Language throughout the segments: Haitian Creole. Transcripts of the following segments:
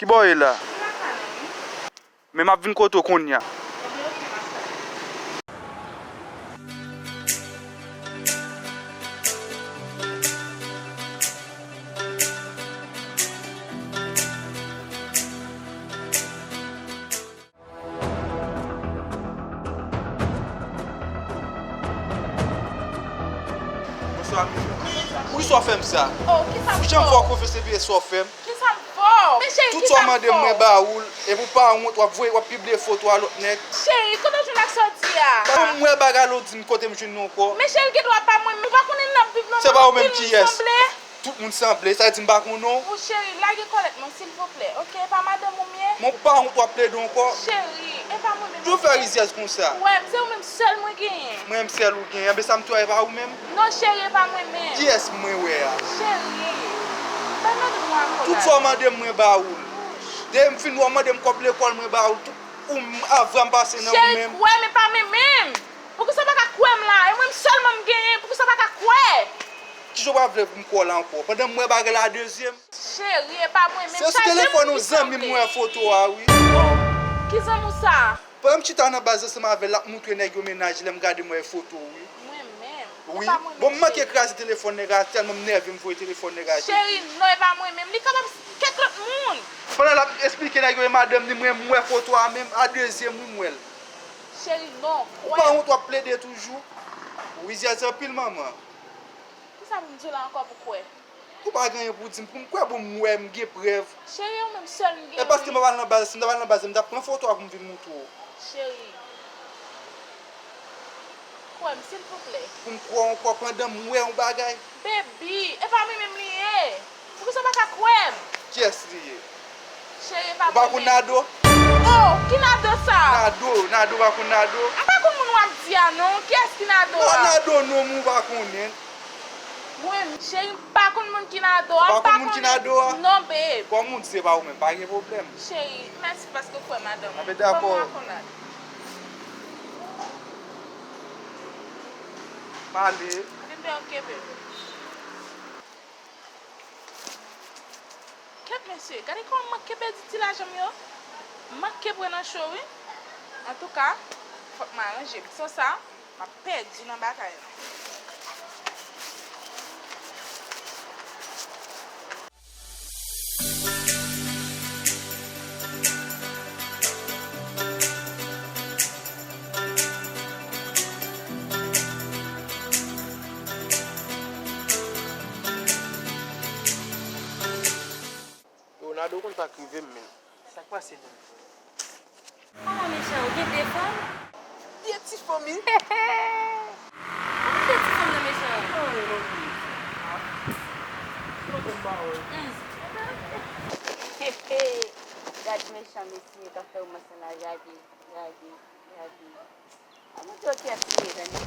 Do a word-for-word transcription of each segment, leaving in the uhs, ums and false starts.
Kibò w ye la? Men m ap vin kote w konnya. Bonswa, mesye. Poukisa w fè m sa? Oh, kisa m fè w? Ou janm fè w konfyans epi e sa w fè m? Kisa m fè w? Men cheri, kisa m fè w? Tout sa w mande m, mwen ba ou l, epi w pa wont, w ap voye, w ap pibliye foto a lòt nèg. Cheri, kote w jwenn ak sa w di a? Ban m wè bagay la w di m kote m jwenn nou ankò. Men cheri, gen dwa pa mwen, ou pa konnen n ap viv nan menm vil, nou sanble. Tout moun sanble, sa vle di m pa konnen w? Ou cheri, lage kòlèt mwen, silvouplè, oke? E pa madanm ou m ye? Men w pa wont w ap plede ankò? Cheri, e pa mwen menm, oke? Tou fè rizyèz konsa. Wè, m se ou menm sèl mwen genyen. Mwen menm sèl ou genyen, anben sa m tou a e pa ou menm? Non, cheri, e pa mwen menm. Kiyès mwen wè a? Cheri, bay madanm ou akolad. Tout sa w mande m, mwen ba ou l. Depi m fin wè w mande m kòb lekòl, mwen ba ou l. Tout, ou m, avwa m pase nan ou menm. Cheri, kwè m, e pa mwen menm. Poukisa w pa ka kwè m la? E mwen menm sèlman m genyen, poukisa w pa ka kwè? Kijan w pa vle pou m kwè w la ankò? Pandan m wè bagay la a de zye m. Cheri, e pa mwen menm, se sou telefòn yon zanmi m mwen wè foto a, wi. Oh, ki zanmi w sa? Pandan m chita nan baz ansanm avè l, l ap moutre nèg yo mennaj li, lè m gade m wè foto, wi. Mwen menm? Wi. E pa mwen menm, cheri. Bon, m manke kraze telefòn nèg la, tèlman m nève m voye telefòn nèg la jete. Cheri, non, e pa mwen menm, li kapab kèk lòt moun. Pandan l ap esplike nèg yo e madanm li, mwen, m wè foto a menm, a de zye m, wi, m wè l. Cheri, non. Ou pa wont w ap plede toujou? Ou rizyèz anpil, manman. Kisa pou m di w la ankò pou kwè? Ou pa gen anyen pou w di m, pou m kwè, bon, m wè, m gen prèv. Cheri, ou menm sèl m gen, wi. E paske m ap al nan baz, si m t ap al nan baz, m t ap pran foto a pou m vin moutre w. Cheri, kwè m, silvouplè. Pou m kwè w ankò pandan m wè yon bagay. Baby, e pa mwen menm li ye. Poukisa w pa ka kwè m? Kiyès li ye? Cheri, e pa mwen menm. Ou pa konn Nado? Oh, ki Nado sa? Nado, Nado, ou pa konn Nado? M pa konn moun w ap di a non. Kiyès ki Nado a? Non, Nado non, men ou pa konnen. Mwen, cheri, m pa konn moun ki Nado a. Ou pa konn moun ki Nado a? Non, babe. Kòm ou di se pa ou menm, pa gen pwoblèm. Cheri, mèsi paske w kwè madanm ou. Anben, dakò. Ban mwen akolad. M ale. Anben, oke, babe. Kèt mesye, gade kòman m manke pèdi ti lajan m yo. M manke pran nan cho, wi. Antouka, fòk m aranje m. San sa, m ap pèdi nan batay la. Yo, Nado konn sa k rive m, men. Sa k pase menm? Kòman, Mechan, ou gen de fanm? De ti fanm, wi. Ou gen de ti fanm nan, Mechan? Ay, manmi. Ou pa konn pawòl. Hmm. Gad Mechan, mesye, k ap fè romans lan la, gade, gade, gade. Mwen montre w kiyès li ye, tande.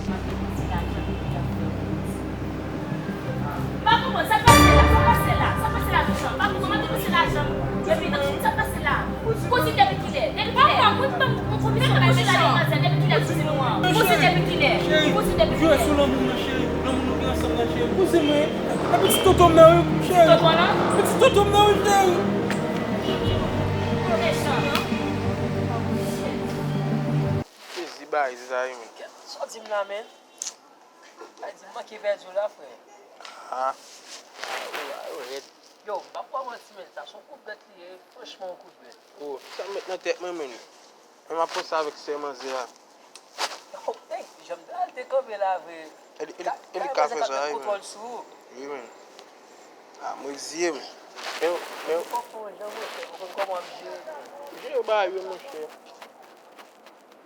M ap depanse lajan m pou l ap fè w piti. M pa konprann sa k pase la, sa k pase la, sa k pase la, Mechan? M pa konprann, m ap depanse lajan m depi nan, sa k pase la? Kouzin depi kilè? Depi kilè? Papa, mwen pa konn komisyon bay Mechan. Depi kilè kouzin ou an? Kouzin depi kilè? Kouzin depi kilè? Jwe sou lanmou mwen, cheri. Lanmou nou gen ansanm nan, Kouzin mwen, e pitit tonton m nan wi, cheri. Pitit tonton m nan wi, cheri. Sezi bagay sa wi, men. Sa w di m la, men? Sa di m manke pèdi w la, frè. Ah. Ayo, ayo, rèd. Yo, m p ap ba w manti, men, sa se yon kout bèt li ye, franchman, yon kout bèt. Oh, sa m met nan tèt mwen, men. Men m ap panse avèk sè manzè a. Oh, hey, jan m te al te kanpe la, vre. E li, e li, e li ka fè sa, wi, men. Wi, men. Ah, mwen egziye, men. Men, men. Fòk fè yon jan, monchè, pou konn kòman ap jere. Jere bagay yo, monchè.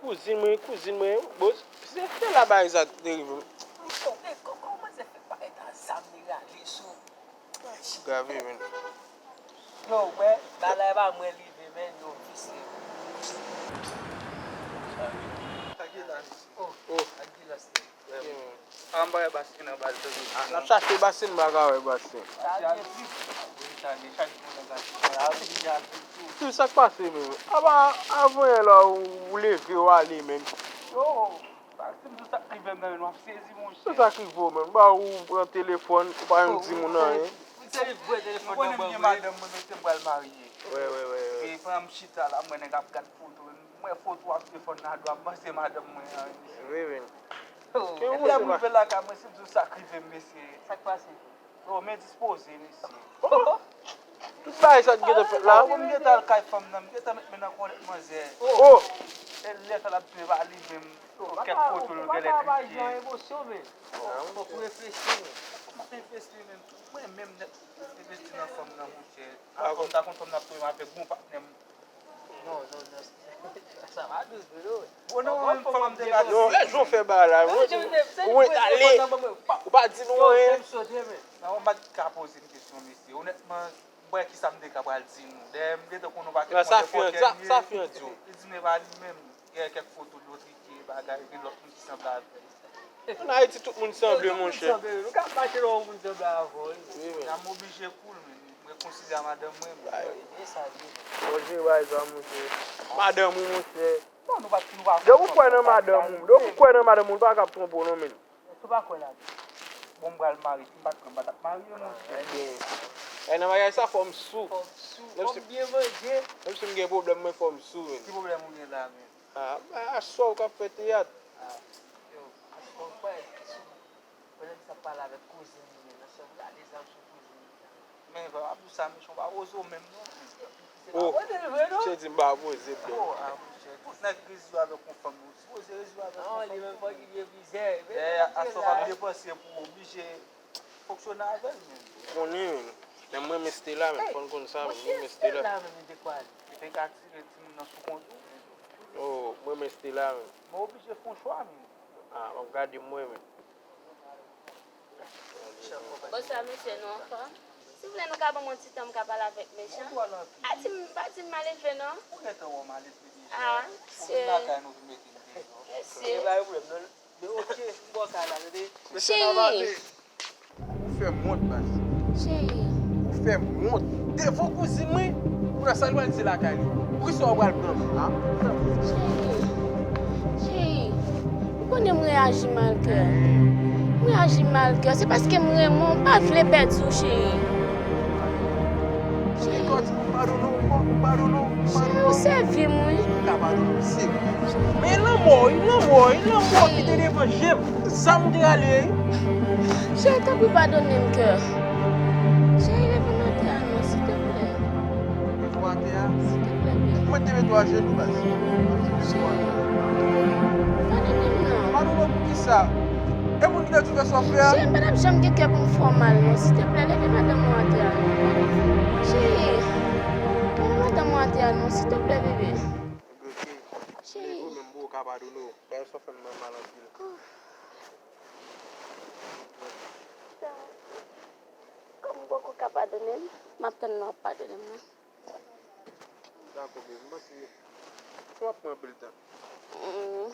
Kouzin mwen, kouzin mwen, bon, se, se la bagay sa te rive. Yo, men kòman se fè parèt a zam li rale sou. Grav wi, men. Yo, wè, bagay la e pa mwen li ye, men, yo visye. Oh, oh. Ak di last nèg. Wè, men. An ba basin nan bal toujou. Ah, n ap chache basin, m pa ka wè basin. Sa vye plis. Wi, sa vye chak jou nan basin. Wi, sa k pase, men. Apa, avan yè la, ou leve, ou ale, men. Yo. Sa, si m di w sa k rive m nan, men w ap sezi, monchè. Se sa k rive w menm. Ba ou pran telefòn, ou pa menm di moun anyen. Ou se vre telefòn nan ban mwen. Mwen gen madanm mwen, mesye, m pral marye. Wi, wi, wi, wi. E pandan m chita la, m wè nèg ap gad foto. M wè foto ap telefòn nan, dwa m panse madanm mwen an. Wi, wi. Oh, epi lè m rive lakay mwen, si m di w sa k rive m, mesye. Sa k pase? Oh, men dispoze, mesye. Oh! Tout bagay sa ki gentan fèt la. Oh, m gentan al kay fanm nan, m gentan met men nan kòlèt manzè. Oh! E lè sa l ap tounen pa li menm, oh, kèk foto l genlè trike. Fòk ou reflechi, men. M ap reflechi, men. Mwen menm nèt, reflechi nan fanm nan, monchè. A, fanm, m ta konn fanm nan ap tounen avèk bon patnè m. Non, non, non. Sa va douz vre, wi. Bon, non, mwen, fò m te gade. Non, e jan w fè bagay la, ou ret ale. Ou pa di nou anyen. Non, m pa t ka poze m kesyon, mesye. Onètman, m pa wè kisa m te ka pral di nou. Dayè, m gentan konnen w pa t mande nenpòt kèl. Sa fi an di w. Li di m e pa li menm. Gen kèk foto l yo trike, bagay, gen lòt moun ki sanble avè l. Ann Ayiti, tout moun sanble, monchè. Tout moun sanble, wi. Nou ka mache nan yon moun sanble avè w, wi. Wi, men. Kounya m oblije cool, men. Mwen konsidere a madanm mwen, men. Ay. Bon, jere bagay sa, monchè. Madanm ou, monchè. Bon, nou pa, nou pa. Depi ou kwè nan madanm ou, depi ou kwè nan madanm ou, ou pa ka twonpe w non, men. Èske w pa kwè ladan? Bon, m pral marye, si m pa t kwè, m pa t ap marye, monchè. Ebyen, e nan maryaj sa, fò m sou. Fò m sou, fò m byen manje. Menm si m gen pwoblèm, mwen fò m sou, men. Ki pwoblèm ou gen la, men? Ah, aswè ou ka fè teyat. Ah, yo, aswè ou pa sou. Pandan m sa pale avèk kouzin m, men nan sèl gade zam sou kouzin m. Men, pa, pa pou sa, mesye, w pa poze w menm, non. Oh, misye di m pa poze m menm. Oh, ah, monchè, tout nèg rezi yo avèk yon fanm, yo sipoze rezi yo avèk yon fanm. Non, li menm fòk li gen plizyè. Dayè, aswè w p ap depanse pou w oblije fonksyone avè l, men. Konnen, men. Men mwen renmen Stella, men. Fò n konn sa, men. Mwen renmen Stella. Stella, men, li te kwa li? Li te ka tire timoun nan sou kont ou. Oh, mwen renmen Stella, men. Mwen oblije fè yon chwa, men. Ah, w ap gade mwen, men. Bonswa, mesye, nou anfòm? Silvouplè, nou ka ban m yon ti tan m ka pale avèk Mechan? Pa di m, pa di m malelve, non. Ou gentan wè w malelve deja. Ah, mesye. Ou vin lakay nou vin mete m deyò. Mesye. E pa gen pwoblèm, non. Men oke, m bò kay la, tande. Cheri. Ou fè m wont, baz. Cheri. Ou fè m wont. Devan kouzin mwen, pou sa l pral di lakay li. Poukisa w pral pran m la? Cheri. Cheri. Ou konnen m reyaji mal kè. M reyaji mal kè. Se paske m renmen w, m pa vle pèdi w, cheri. Cheri. Ou padone w, ou padone w, ou padone w. Cheri, ou sèvi m, wi. M ka padone w, se vre. Men lanmò, wi, lanmò, wi, lanmò ki te devan je m. Sa m te rale. Cheri, tanpri padone m, kè. Cheri, leve m atè a non, silteplè. Leve w atè a? Silteplè, bebe. Mwen te mete w ajenou, baz. Cheri. Padone m non. Padone w poukisa? E moun ki te di w fè sa w fè a? Cheri, m pa t ap janm gen kè pou m fè w mal non, silteplè, leve madanm ou atè a non. Cheri, leve madanm ou atè a non, silteplè, bebe. Ebyen, oke. Cheri. Leve w menm pou w ka padone w. Bagay sa w fè m nan mal anpil. Oh. Kòm ou poko ka padone m, m ap tann lè w ap padone m nan. Dakò, baby. M panse w ap pran anpil tan. Mm.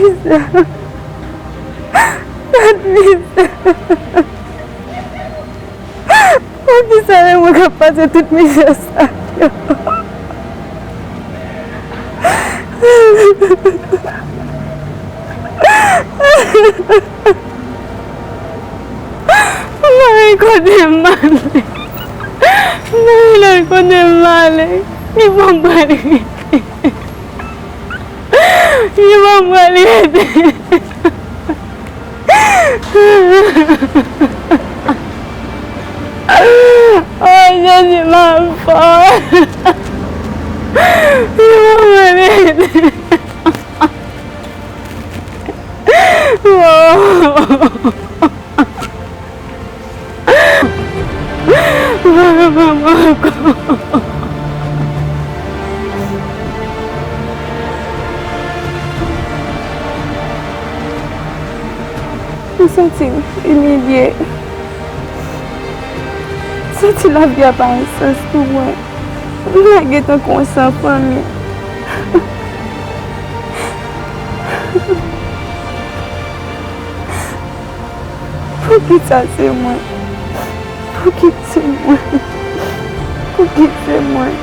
Mizè. Gad mizè. Poukisa se mwen k ap pase tout mizè sa yo? Mwen kote m ale. Mwen kote m ale. Ki bò m prale? Ki bò m prale? Oh, Jezi, m ap fò. Ki bò m prale? Oh. M santi m imilye. M santi lavi a pa gen sans pou mwen. M lage tankou yon san fanmi. Poukisa se mwen? Poukisa se mwen? Poukisa se mwen?